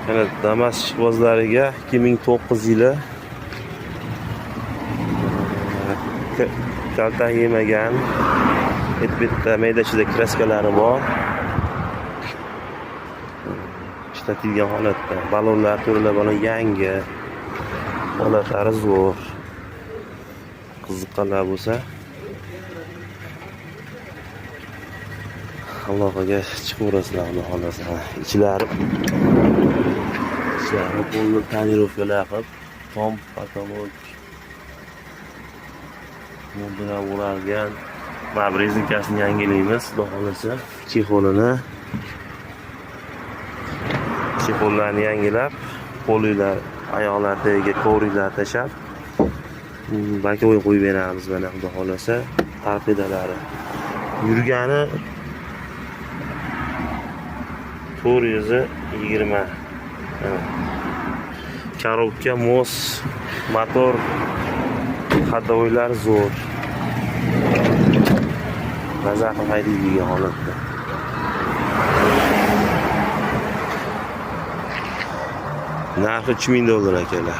Mana Damas ishqibozlariga 2009 yili, kaltak yemagan, bitta mayda-chuyda kraskalari bor. Ishlatilgan holatda. Balonlar, to'rlar balon yangi. Holatlari zo'r. Qiziqqanlar bo'lsa, aloqaga chiqaverasizlar, xudo xohlasa. Ichlari полный tonirovkalar qilib, tom потолок mo'ldilar o'ralgan. Mana bu rezinkasini yangilaymiz, xudo xohlasa. Chexollarni yangilab, poliylar, oyoqlar tagiga kovriklar tashlab, боковой qo'yib beramiz mana, xudo xohlasa. Torpedalari. Yurgani 420. Mana. Korobka, mos, motor, ходовойlar zo'r. Maza qilib haydaydigan holatda. Narxi 3000 dollar, akalar.